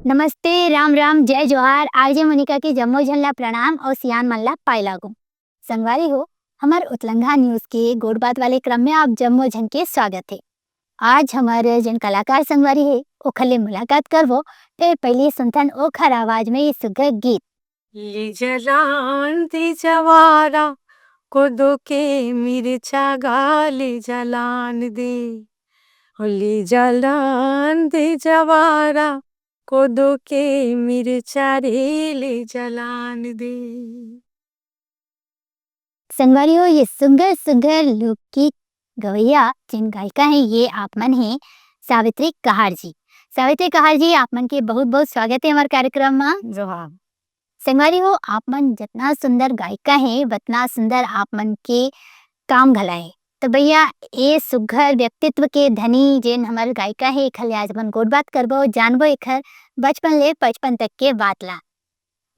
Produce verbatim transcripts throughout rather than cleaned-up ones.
नमस्ते, राम राम, जय जोहार। आरजे मोनिका के जम्मो झन ला प्रणाम अउ सियान मन ला पाए लागू। संगवारी हो, हमर उतलंघा न्यूज के गोठ बात वाले क्रम में आप जम्मो झन के स्वागत हे। आज हमर जेन कलाकार संगवारी हे, ओखर ले मुलाकात करबो, फेर पहिली सुनथन ओखर आवाज में ये सुग्घर गीत। ले जलान दे जवारा, कोदो के मिर्चा गा ले जलान दे। हो ले जलान दे जवारा, कोदो के मिर्चा रे ले जलान दे। संगवारी हो, ये सुग्घर सुग्घर लोकगीत गवैया जेन गायिका हे, ये आप मन हे सावित्री कहार जी। सावित्री कहार जी, आप मन के बहुत-बहुत स्वागत हे हमर कार्यक्रम म। जोहार। संगवारी हो, आप मन जतना सुंदर गायिका हे, वतना सुंदर आप मन के काम घला हे। तो भैया, ये सुग्घर व्यक्तित्व के धनी जेन हमर गायिका हे, एखर ले आज अपन गोठ बात करबो, जानबो एखर बचपन ले पचपन तक के बात ला।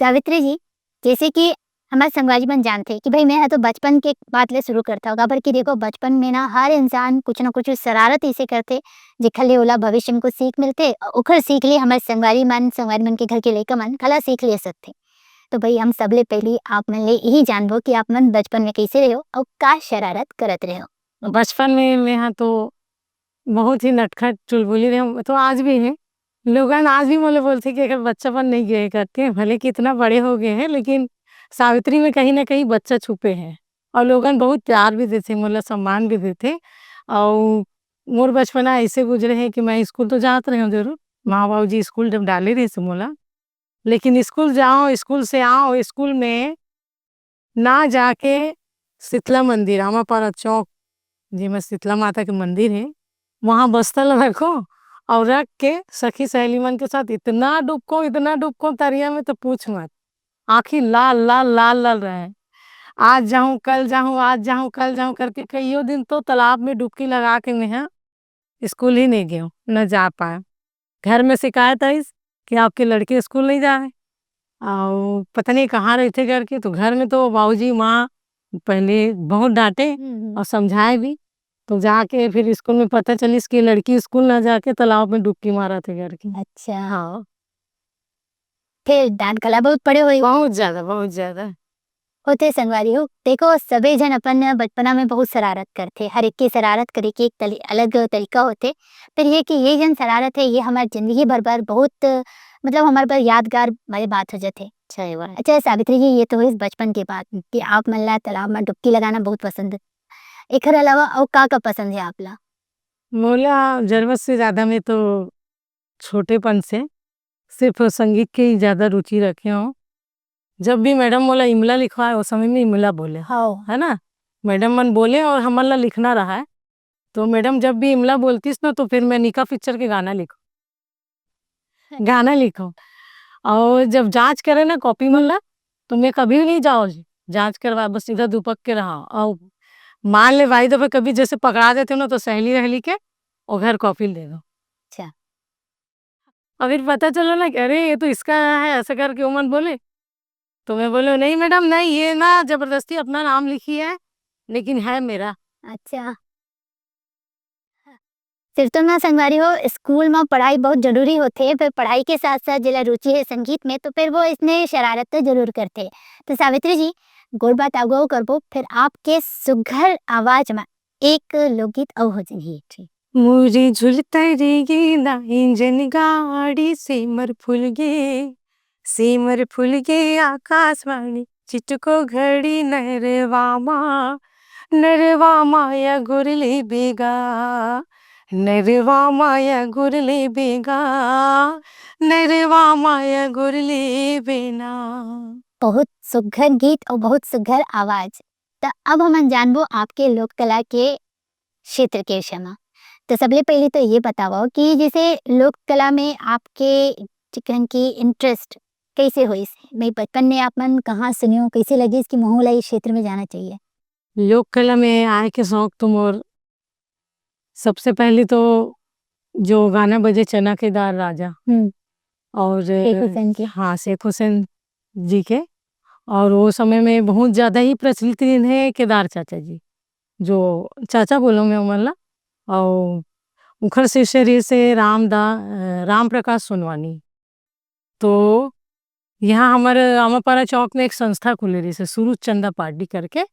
सावित्री जी, जैसे कि हमर संगवारी मन जानथे कि भाई, मैं ह तो बचपन के बात ले शुरू करथव, काबर कि देखो, बचपन में ना हर इंसान कुछ ना कुछ शरारत इसे करथे, जेखर ले ओला भविष्य में कुछ सीख मिलथे, अउ ओखर सीख ले हमर संगवारी मन, संगवारी मन के घर के लइका मन घला सीख ले सकथे। तो भाई, हम सबले पहिली आप मन ले यही जानबो कि आप मन बचपन में कइसे रहेव अउ का शरारत करत रहेव? बचपन में मैं ह तो बहुत ही नटखट चुलबुली रहेंव, तो आज भी हे। लोगन आज भी मोला बोलथे कि एकर बच्चापन नहीं गे हे करके, भले कि इतना बड़े हो गए हैं, लेकिन सावित्री में कहीं ना कहीं बच्चा छुपे हे। अउ लोगन बहुत प्यार भी देथे, मोला सम्मान भी देथे। अउ मोर बचपना ऐसे गुजरे हे कि मैं स्कूल तो जात रहेंव जरूर, माँ बाबूजी स्कूल जब डाले रहिस मोला, लेकिन स्कूल जाओ, स्कूल से आओ, स्कूल में ना जाके शीतला मंदिर, आमापारा चौक, जेमा शीतला माता के मंदिर हे, वहाँ बस्ता ला रखो अउ रख के सखी सहेली मन के साथ इतना डुबको, इतना डुबको तरिया में तो पूछ मत। आँखी लाल, लाल, लाल, लाल रहे। आज जाहूँ, कल जाहूँ, आज जाहूँ, कल जाहूँ करके कइयो दिन तो तालाब में डुबकी लगा के मैं ह स्कूल ही नहीं गेंव, न जा पाएंव। घर में शिकायत आइस कि आपके लड़के स्कूल नहीं जाए, अउ पता नहीं कहाँ रहिथे करके। तो घर में तो बाबूजी, माँ पहले बहुत डांटे हम्म, हम्म। अउ समझाए भी। तो जाके फिर स्कूल में पता चलिस कि लड़की स्कूल ना जाके तालाब में डुबकी मारत हे करके। अच्छा। हाँ। फिर डांट घला बहुत पड़े होही। बहुत ज्यादा, बहुत ज्यादा। होथे संगवारी हो, देखो, सबे झन अपन बचपना में बहुत शरारत करथे, हर एक के शरारत करे के एक तली-, अलग तरीका होथे। फिर ये कि ये जन शरारत हे, ये हमार जिंदगी भर बर बहुत, मतलब, हमार बर यादगार वाली बात हो जाथे। सही बात। अच्छा सावित्री जी, ये तो होइस बचपन के बात कि आप मन ला तालाब में डुबकी लगाना बहुत पसंद हे। एखर अलावा अउ का-का पसंद हे आप ला? मोला जरूरत से ज्यादा मैं तो छोटेपन से सिर्फ संगीत के ही ज्यादा रुचि रखे हंव। जब भी मैडम मोला इमला लिखवाए, ओ समय में इमला बोले, हाँ। है ना, मैडम मन बोले अउ हमन ला लिखना रहय, तो मैडम जब भी इमला बोलतिस ना, तो फिर मैं निका पिक्चर के गाना लिखंव, गाना लिखंव। अउ जब जांच करे ना कॉपी मन ला, तो मैं कभी भी नहीं जाओ जी, जांच करवा, बस सीधा दुपक के रहा। अउ मान ले भाई, तो फिर कभी जैसे पकड़ा देते हो ना, तो सहेली रहली के ओ घर कॉपी दे दो। अच्छा। अउ फिर पता चलो ना कि अरे, ये तो इसका है, ऐसा करके ओमन बोले। तो मैं बोले, "नहीं मैडम, नहीं, ये ना जबरदस्ती अपना नाम लिखी है, लेकिन है मेरा।" अच्छा। सिर्फ तो ना संगवारी हो, स्कूल में पढ़ाई बहुत जरूरी होथे, फिर पढ़ाई के साथ-साथ जेला रुचि है संगीत में, तो फिर वो इसने शरारत तो जरूर करथे। तो सावित्री जी, गोठ बात आगू अउ करबो, फिर आपके सुघर आवाज में एक लोकगीत अउ हो जाही। ठीक। मोरे झुलता रे गेंदा इंजन गाड़ी, सेमर फूल गे, सेमर फूल गे आकाशवाणी, चिटको घड़ी नरवा मा, नरवा माया गुरली बेगा, नरवा माया गुरली बेगा, नरवा माया गुरली बेना। बहुत सुघर गीत अउ बहुत सुघर आवाज। त अब हमन जानबो आपके लोक कला के क्षेत्र के विषय म। त सबले पहिली तो ये बतावव कि जैसे लोक कला में आपके चिकन की इंटरेस्ट कैसे होइस? मैं बचपन में आप मन कहाँ सुने हो, कैसे लगिस कि महू ला ये क्षेत्र में जाना चाहिए? लोक कला में आए के शौक तो मोर सबसे पहले तो जो गाना बजे चना के दार राजा हम्म। और शेख हुसैन के। हाँ, शेख हुसैन जी के। और वो समय में बहुत ज्यादा ही प्रचलित रहिन हे केदार चाचा जी, जो चाचा बोलो मैं उमन ला। और उखर शिष्य रहिस हे रामदा-, अ, राम प्रकाश सोनवानी। तो यहाँ हमर आमापारा चौक में एक संस्था खुले रहिसे, सुरुज चंदा पार्टी करके।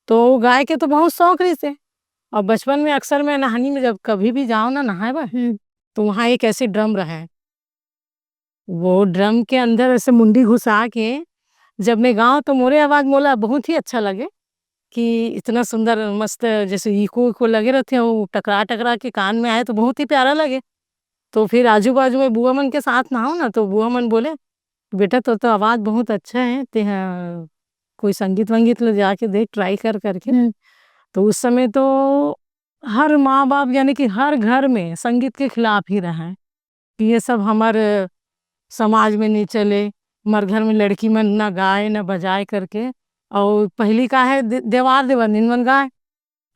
तो गाय के तो बहुत शौक रहिसे। और बचपन में अक्सर मैं नहानी में जब कभी भी जाओ ना नहाए बर, हम्म। तो वहाँ एक ऐसे ड्रम रहे। वो ड्रम के अंदर ऐसे मुंडी घुसा के जब मैं गाओ तो मोरे आवाज मोला बहुत ही अच्छा लगे कि इतना सुंदर मस्त जैसे इको इको लगे रहते हैं, वो टकरा टकरा के कान में आए तो बहुत ही प्यारा लगे। तो फिर आजू बाजू में बुआ मन के साथ नहाओ ना, तो बुआ मन बोले, "बेटा, तो, तो आवाज बहुत अच्छा है, ते ह कोई संगीत वंगीत ले जाके देख, ट्राई कर," करके। हम्म। तो उस समय तो हर माँ बाप यानी कि हर घर में संगीत के खिलाफ ही रहे कि ये सब हमारे समाज में नहीं चले, हमारे घर में लड़की मन ना गाए ना बजाए करके। और पहली का है दे-, देवार देवरनिन मन गाए,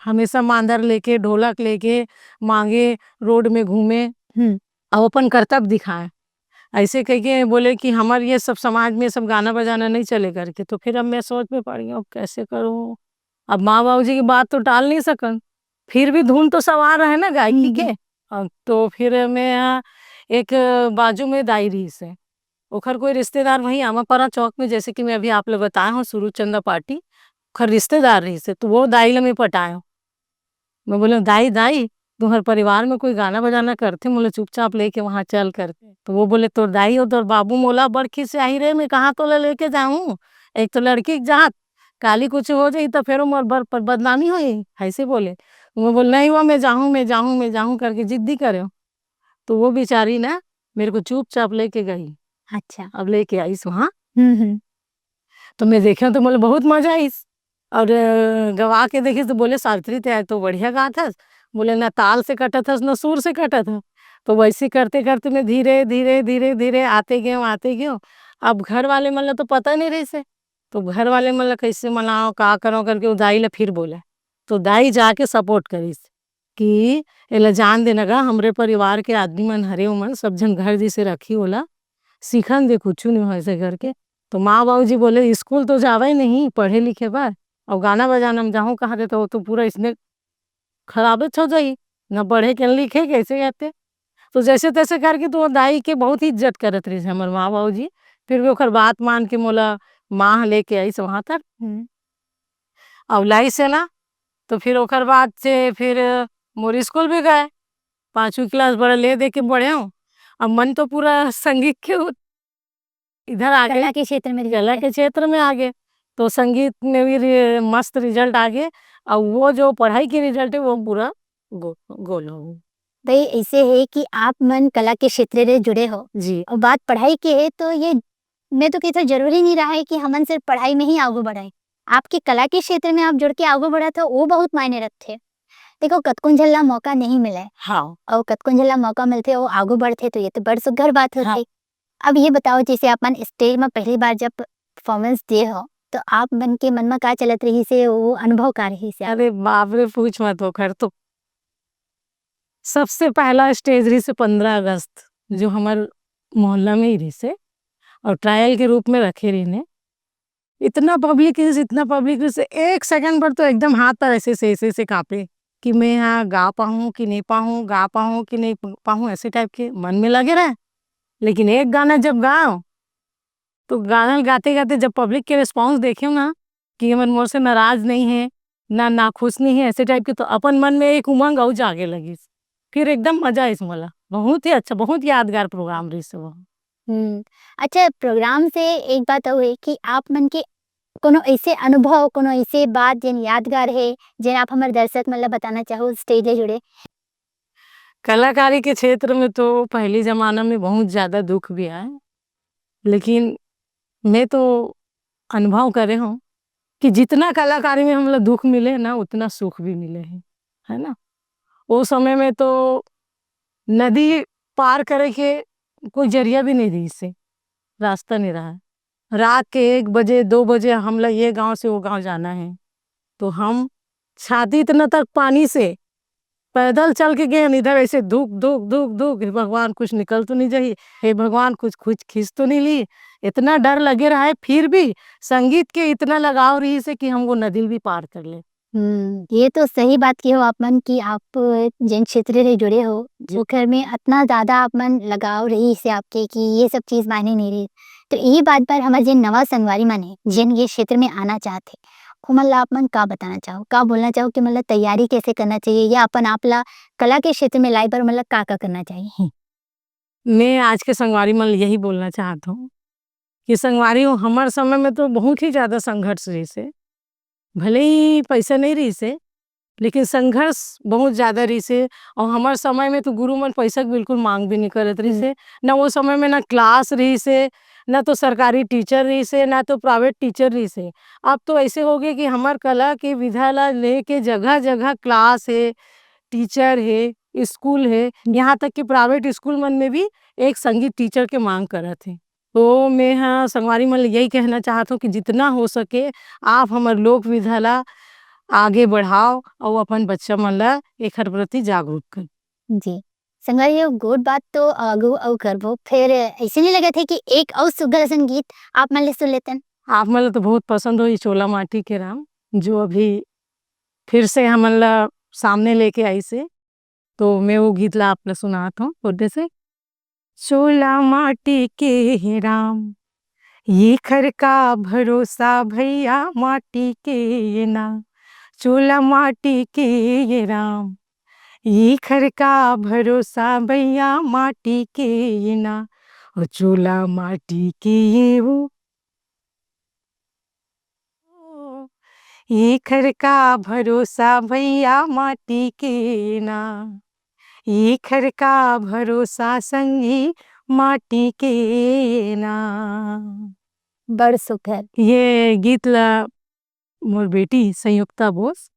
हमेशा मांदर लेके, ढोलक लेके, मांगे, रोड में घूमे, हम्म। और अपन करतब दिखाए। ऐसे कह के बोले कि हमारे ये सब समाज में सब गाना बजाना नहीं चले करके। तो फिर अब मैं सोच में पड़ गई, अब कैसे करूँ? अब माँ बाबूजी की बात तो टाल नहीं सकन, फिर भी धुन तो सवार है ना गायकी हम्म, के। हम्म। अ, तो फिर मैं यहाँ एक बाजू में दाई रहिसे, ओखर कोई रिश्तेदार वहीं आमापारा चौक में, जैसे कि मैं अभी आप लोग बताए हूँ, सुरुज चंदा पार्टी, ओखर रिश्तेदार रहिसे, तो वो दाई ला मैं पटाए हूँ। मैं बोले, "दाई, दाई, तुम्हारे परिवार में कोई गाना बजाना करथे, मोला चुपचाप लेके वहाँ चल," करके। तो वो बोले, "तोर दाई और तोर बाबू मोला बड़ खिसियाही रे, मैं कहाँ तोला लेके जाऊँ? एक तो लड़की के जात, काली कुछ हो जाई तो फिर मोर बर-, पर बदनामी होई," ऐसे बोले। मैं बोले, "नहीं हुआ, मैं जाऊँ, मैं जाऊँ, मैं जाऊँ," करके जिद्दी करे। तो वो बेचारी ना मेरे को चुपचाप लेके गई। अच्छा। अब लेके आईस वहाँ। हम्म, हम्म। तो मैं देखे तो मोला बहुत मजा आईस। और, अ, गवा के देखिस तो बोले, "सावित्री, ते तो बढ़िया गात हस।" बोले, "ना ताल से कटत हस, ना सुर से कटत हस।" तो वैसे करते करते मैं धीरे, धीरे, धीरे, धीरे आते गयो, आते गयो। अब घर वाले मन ला तो पता नहीं रहिसे। तो घर वाले मन ला कैसे मनाओ, का करो करके वो दाई ला फिर बोले। तो दाई जाके सपोर्ट करिस कि एला जान देना गा, हमरे परिवार के आदमी मन हरे, ओमन सब झन घर जैसे रखी ओला, सीखन दे, कुछु नहीं होय से करके। तो माँ बाबूजी बोले, "स्कूल तो जावे नहीं, पढ़े लिखे बर, और गाना बजाना में जाहूँ कहाँ दे, तो वो तो पूरा इसने खराबे हो जाई, ना पढ़े के, ना लिखे के, ऐसे कहते।" तो जैसे तैसे करके तो वो दाई के बहुत ही इज्जत करत रहिस हमर माँ बाबूजी। फिर भी ओकर बात मान के मोला माँ ह लेके आईस वहाँ तक। हम्म। अब लाईस हे ना, तो फिर ओकर बाद से फिर मोर स्कूल भी गए, पाँचवीं क्लास बड़ा ले दे के बढ़े हूँ। अब मन तो पूरा संगीत के उ-, इधर आ गए, कला के क्षेत्र में, कला के क्षेत्र में आ गए, तो संगीत में भी रि-, मस्त रिजल्ट आ गए। और वो जो पढ़ाई के रिजल्ट है, वो पूरा गो-, गोल हो गए। भाई, ऐसे है कि आप मन कला के क्षेत्र से जुड़े हो। जी। और बात पढ़ाई के है, तो ये मैं तो कहता जरूरी नहीं रहा है कि हमन सिर्फ पढ़ाई में ही आगू बढ़ाए। आपके कला के क्षेत्र में आप जुड़ के आगू बढ़त हो, वो बहुत मायने रखथे। देखो, कतकोन झन ला मौका नहीं मिले। हाँ। और कतकोन झन ला मौका मिलथे, वो आगू बढ़थे, तो ये तो बड़ सुघर बात होथे। हाँ। अब ये बताओ, जैसे आप मन स्टेज में पहली बार जब परफॉर्मेंस दे हो, तो आप मन के मन में का चलत रहिसे, वो अनुभव का रहिसे? अरे बाप रे, पूछ मत, ओखर तो सबसे पहला स्टेज रहिसे पंद्रह अगस्त, जो हमर मोहल्ला में ही रहिसे, और ट्रायल के रूप में रखे रहिने। इतना पब्लिक रहिसे, इतना पब्लिक रहिसे, एक सेकंड पर तो एकदम हाथ पर ऐसे से, ऐसे से कांपे कि मैं यहाँ गा पाऊँ कि नहीं पाऊँ, गा पाऊँ कि नहीं प-, पाऊँ, ऐसे टाइप के मन में लगे रहे। लेकिन एक गाना जब गाओ, तो गाना गाते-गाते जब पब्लिक के रिस्पॉन्स देखे ना, कि हमन मोर से नाराज नहीं है, ना नाखुश नहीं है, ऐसे टाइप के, तो अपन मन में एक उमंग अउ जागे लगिस। फिर एकदम मजा आइस मोला। बहुत ही अच्छा, बहुत यादगार प्रोग्राम रहिस वो। हम्म। अच्छा, प्रोग्राम से एक बात अउ है कि आप मन के कोनो ऐसे अनुभव, कोनो ऐसे बात जेन यादगार है, जेन आप हमर दर्शक मन ला बताना चाहो स्टेज ले जुड़े? कलाकारी के क्षेत्र में तो पहली जमाना में बहुत ज़्यादा दुख भी आए, लेकिन मैं तो अनुभव करे हूँ कि जितना कलाकारी में हमला दुख मिले ना, उतना सुख भी मिले है, है ना? वो समय में तो नदी पार करे के कोई जरिया भी नहीं रहिसे, रास्ता नहीं रहा। रात के एक बजे, दो बजे हमला ये गांव से वो गांव जाना है, तो हम छाती इतना तक पानी से पैदल चल के गए, इधर ऐसे धुक, धुक, धुक, धुक, "हे भगवान, कुछ निकल तो नहीं जाही, हे भगवान, कुछ, कुछ खींच तो नहीं ली।" इतना डर लगे रहा है, फिर भी संगीत के इतना लगाव रहिसे कि हम वो नदी भी पार कर ले। हम्म, ये तो सही बात कहे हो आप मन कि आप जेन क्षेत्र ले जुड़े हो, जी। ओखर में अतना ज्यादा आप मन लगाव रहिस हे आपके कि ये सब चीज मायने नहीं रही। तो यही बात पर हमर जेन नवा संगवारी मन हे, जेन ये क्षेत्र में आना चाहत हे, ओमन ला आप मन का बताना चाहो, का बोलना चाहो कि मतलब तैयारी कैसे करना चाहिए या अपन आप ला कला के क्षेत्र में लाए बर मतलब का का करना चाहिए? मैं आज के संगवारी मन ल यही बोलना चाहत हूँ कि संगवारी हो, हमर समय में तो बहुत ही ज्यादा संघर्ष रहिस हे। भले ही पैसा नहीं रहिस हे, लेकिन संघर्ष बहुत ज्यादा रहिस हे। और हमर समय में तो गुरु मन पैसा के बिल्कुल मांग भी नहीं करत रहिस हम्म। हे। ना वो समय में ना क्लास रहिस हे, ना तो सरकारी टीचर रहिस हे, ना तो प्राइवेट टीचर रहिस हे। अब तो ऐसे हो गए कि हमर कला के विधा ला लेके जगह-जगह क्लास हे, टीचर हे, स्कूल हे, यहाँ तक कि प्राइवेट स्कूल मन में भी एक संगीत टीचर के मांग करत हे। तो मैं ह संगवारी मन ल यही कहना चाहत हूँ कि जितना हो सके आप हमर लोक विधा ला आगे बढ़ाओ अउ अपन बच्चा मन ला एखर प्रति जागरूक कर। जी। संगवारी हो, गोठ बात तो आगू अउ करबो। फिर ऐसे नहीं लगत हे कि एक अउ सुघर असन गीत आप मन ले सुन लेतन? आप मन ल तो बहुत पसंद होही चोला माटी के राम, जो अभी फिर से हमन ला सामने लेके आइस हे। तो मैं वो गीत ला आप ला सुनात हूँ, ओदे से। चोला माटी के हे राम, ये खर का भरोसा भैया माटी के ये ना। चोला माटी के ये राम, ये खर का भरोसा भैया माटी के ये ना। ओ चोला माटी के ये वो, ये खर का भरोसा भैया माटी के ना। ये खर का भरोसा संगी माटी के ना। बड़ सुघर। ये गीत ला मोर बेटी संयुक्ता बोस,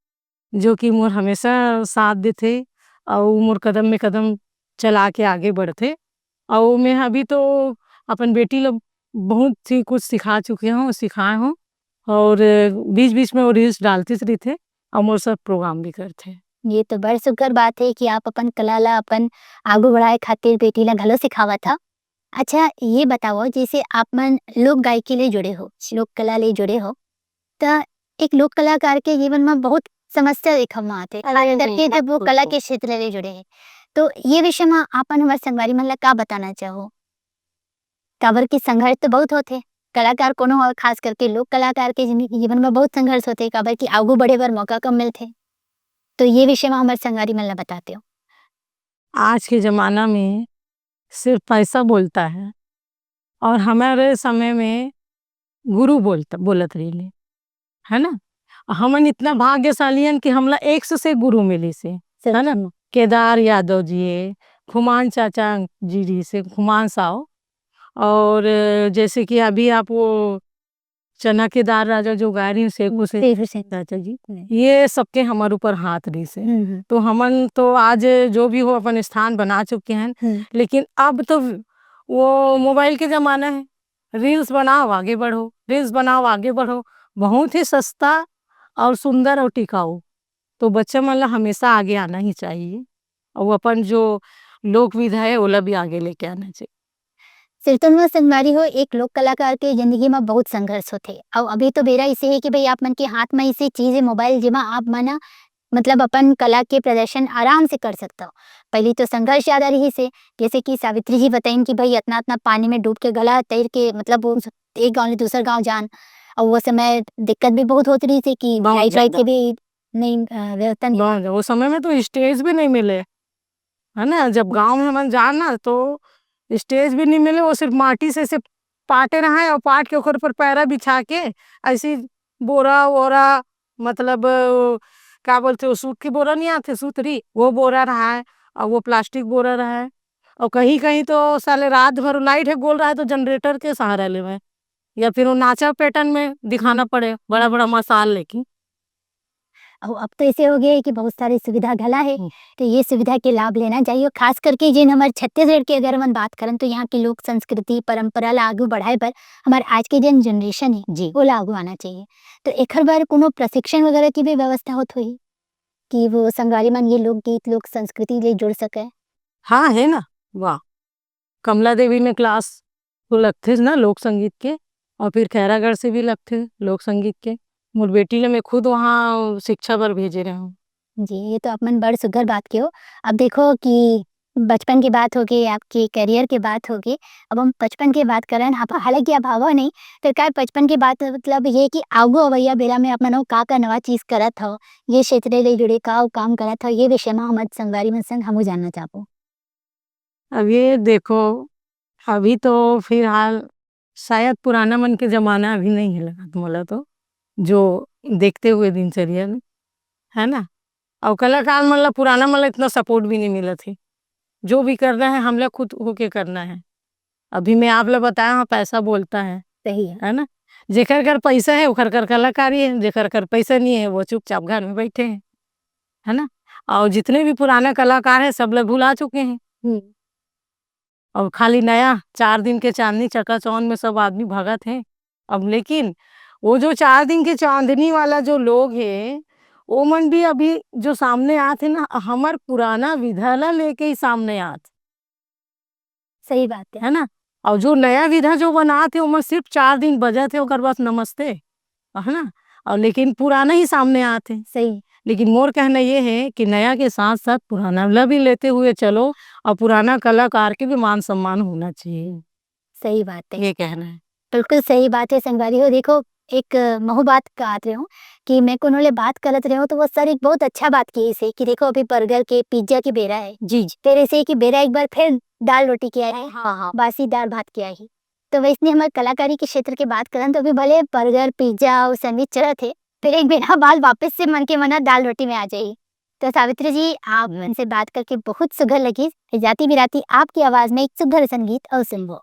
जो कि मोर हमेशा साथ देथे अउ मोर कदम में कदम चला के आगे बढ़थे। अउ मैं अभी तो अपन बेटी ला बहुत ही कुछ सिखा चुके हूँ, सिखाए हूँ। और बीच-बीच में वो रील्स डालती रहिथे अउ मोर साथ प्रोग्राम भी करथे। ये तो बड़ सुघर बात हे कि आप अपन कला ला अपन आगू बढ़ाए खातिर बेटी ला घलो सिखावत हव। अच्छा, ये बताओ, जैसे आप मन लोक गायकी ले जुड़े हो, लोक कला ले जुड़े हो, त एक लोक कलाकार के जीवन में बहुत समस्या देखा में आथे, खास करके जब वो कला के क्षेत्र ले जुड़े हे। तो ये विषय में आप मन हमर संगवारी मन ला का बताना चाहो? काबर कि संघर्ष तो बहुत होथे, कलाकार कोनो हो, खास करके लोक कलाकार के जिन-, जीवन में बहुत संघर्ष होथे, काबर कि आगू बढ़े बर मौका कम मिलथे। तो ये विषय में हमर संगवारी मन ला बताते हो। आज के जमाना में सिर्फ पैसा बोलता है और हमारे समय में गुरु बोलत, बोलत रहिन, है ना? हमन इतना भाग्यशाली हन कि हमला एक से, से गुरु मिलिस हे, है ना? सच में। केदार यादव जी हे, खुमान चाचा जी रहिस हे, खुमान साव। और जैसे कि अभी आप वो चना के दार राजा जो गाय रहिन, शेख हुसैन शेख हुसैन। चाचा जी, हम्म। ये सबके हमर ऊपर हाथ रहिस हे। हम्म, हम्म। तो हमन तो आज जो भी हो अपन स्थान बना चुके हैं, हम्म। लेकिन अब तो वो मोबाइल के जमाना है, रील्स बनाओ, आगे बढ़ो, रील्स बनाओ, आगे बढ़ो। बहुत ही सस्ता और सुंदर और टिकाऊ। तो बच्चा मन ला हमेशा आगे आना ही चाहिए और अपन जो लोक विधा है, ओला भी आगे लेके आना चाहिए। सिरतोन में संगवारी हो, एक लोक कलाकार के जिंदगी में बहुत संघर्ष होथे। अउ अभी तो बेरा इसे है कि भाई आप मन के हाथ में इसे चीज है मोबाइल, जेमा आप मन ह, मतलब अपन कला के प्रदर्शन आराम से कर सकता हो। पहली तो संघर्ष ज्यादा रही से, जैसे कि सावित्री जी बताइन कि भाई इतना इतना पानी में डूब के गला तैर के, मतलब वो एक गांव ले दूसर गांव जान, और वो समय दिक्कत भी बहुत होती रही थी कि बहुत लाइट वाइट ज्यादा। के भी नहीं, अ, व्यवस्था नहीं। बहुत, वो समय में तो स्टेज भी नहीं मिले, है ना? जब गांव में हमन जान ना तो स्टेज भी नहीं मिले, वो सिर्फ माटी से, से पाटे रहा है और पाट के ओकर पर पैरा बिछा के ऐसी बोरा वोरा, मतलब, अ, क्या बोलते हो, सूत की बोरा नहीं आते, सूतरी, वो बोरा रहा है और वो प्लास्टिक बोरा रहा है। और कहीं कहीं तो साले रात भर लाइट है गोल रहा है तो जनरेटर के सहारा लेवे या फिर वो नाचा पैटर्न में दिखाना हम्म। पड़े, बड़ा बड़ा मसाल लेके। अब, अब तो ऐसे हो गया है कि बहुत सारी सुविधा घला है, हम्म। तो ये सुविधा के लाभ लेना चाहिए। खास करके जिन हमारे छत्तीसगढ़ की अगर हम बात करें तो यहाँ की लोक संस्कृति परंपरा ला आगू बढ़ाए बर हमारे आज के जिन जनरेशन है जी। वो ला आगू आना चाहिए। तो एखर बर कोनो प्रशिक्षण वगैरह की भी व्यवस्था होत होही कि वो संगवारी मन ये लोकगीत लोक संस्कृति ले जुड़ सके? हाँ, है ना। वाह, कमला देवी में क्लास तो लगथे ना लोक संगीत के, और फिर खैरागढ़ से भी लगथे लोक संगीत के। मोर बेटी ला मैं खुद वहाँ शिक्षा बर भेजे रहे हूँ। जी, ये तो आप मन बड़ सुघर बात के हो। अब देखो कि बचपन की बात हो गई, आपके करियर की बात हो गई, अब हम बचपन की बात करन, हालांकि आप हवा नहीं, तो का बचपन की बात मतलब ये कि आगू अवैया बेरा में आप मन का का नवा चीज करत हो, ये क्षेत्र ले जुड़े का काम करत हो, ये विषय में हमर संगवारी मन संग हमू जानना चाहबो। अब ये देखो, अभी तो फिलहाल शायद पुराना मन के जमाना अभी नहीं है लगत मोला तो, जो देखते हुए दिनचर्या में, है ना। और कलाकार मन ला पुराना मन ला इतना सपोर्ट भी नहीं मिलत है। जो भी करना है हमला खुद होके करना है। अभी मैं आप ला बताया हूँ, पैसा बोलता है, सही है। है ना। जेकर कर पैसा है ओकर कर कलाकारी है, जेकर कर पैसा नहीं है वो चुपचाप घर में बैठे हैं, है ना। और जितने भी पुराना कलाकार है सब ला भुला चुके हैं। हम्म। और खाली नया चार दिन के चांदनी चकाचौंध में सब आदमी भगत है। अब लेकिन वो जो चार दिन के चांदनी वाला जो लोग है, वो मन भी अभी जो सामने आत है ना, हमर पुराना विधा ला लेके ही सामने आत, सही बात है। है ना। और जो नया विधा जो बनात है ओमन सिर्फ चार दिन बजत है, ओकर बाद नमस्ते, है ना। और लेकिन पुराना ही सामने आत है। सही। लेकिन मोर कहना ये है कि नया के साथ साथ पुराना ला भी लेते हुए चलो, और पुराना कलाकार के भी मान सम्मान होना चाहिए। सही बात है। ये कहना है। बिल्कुल सही बात है संगवारी हो। देखो, एक महू बात कहत रहे हूँ कि मैं कोनो ले बात करत रहे हूँ तो वो सर एक बहुत अच्छा बात की इसे कि देखो अभी बर्गर के, पिज्जा की बेरा है, जी जी। फिर ऐसे कि बेरा एक बार फिर दाल रोटी की आई है, हाँ हाँ। बासी दाल भात की आई है। तो वैसने हमर कलाकारी के क्षेत्र के बात करन तो अभी भले बर्गर, पिज्जा और सैंडविच चलत है, फिर एक बेरा बाद वापस से मन के मना दाल रोटी में आ जाई। तो सावित्री जी, आप मन से बात करके बहुत सुघर लगी। जाती बिराती आपकी आवाज में एक सुघर संगीत और सुनबो।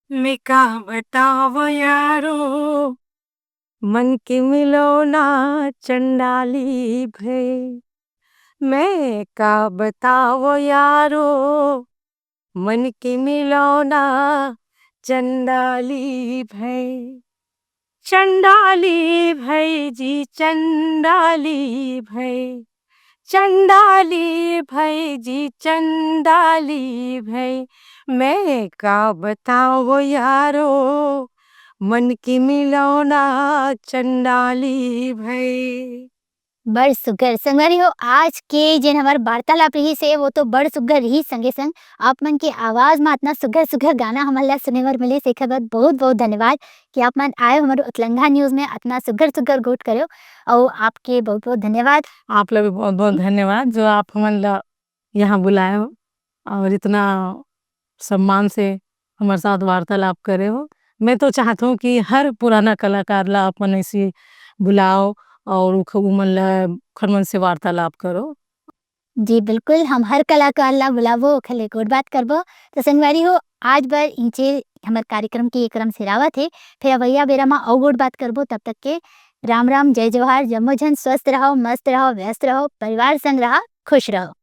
मैं का बतावो यारो, मन के मिलौना चंडाली भय। मैं का बतावो यारो, मन के मिलौना चंडाली भय। चंडाली भय जी, चंडाली भय, चंडाली भय जी, चंडाली भय। मैं का बतावो यारो, मन के मिलौना चंडाली भय। बड़ सुघर संगवारी हो, आज के जेन हमर वार्तालाप रहिस हे, वो तो बड़ सुघर रहिस। संगे संग आप मन के आवाज में अतना सुघर सुघर गाना हमन ला सुने बर मिलिस, एखर बर बहुत बहुत धन्यवाद कि आप मन आए हमर उतलंघा न्यूज में अतना सुघर सुघर गोठ करेव, अउ आपके बहुत बहुत धन्यवाद। आप ला भी बहुत बहुत धन्यवाद जो आप हमन ला यहाँ बुलाए हो और इतना सम्मान से हमर साथ वार्तालाप करे हो। मैं तो चाहत हूँ कि हर पुराना कलाकार ला अपन ऐसी बुलाओ और उख-, उमन ला खरमन से वार्तालाप करो। जी बिल्कुल, हम हर कलाकार ला बुलाबो, ओखर ले गोठ बात करबो। तो संगवारी हो, आज बर इंचे हमर कार्यक्रम के ये क्रम सिरावत हे, फिर अवैया बेरा मा अउ गोठ बात करबो। तब तक के राम राम, जय जोहार, जम्मो झन स्वस्थ रहो, मस्त रहो, व्यस्त रहो, परिवार संग रहा, खुश रहो।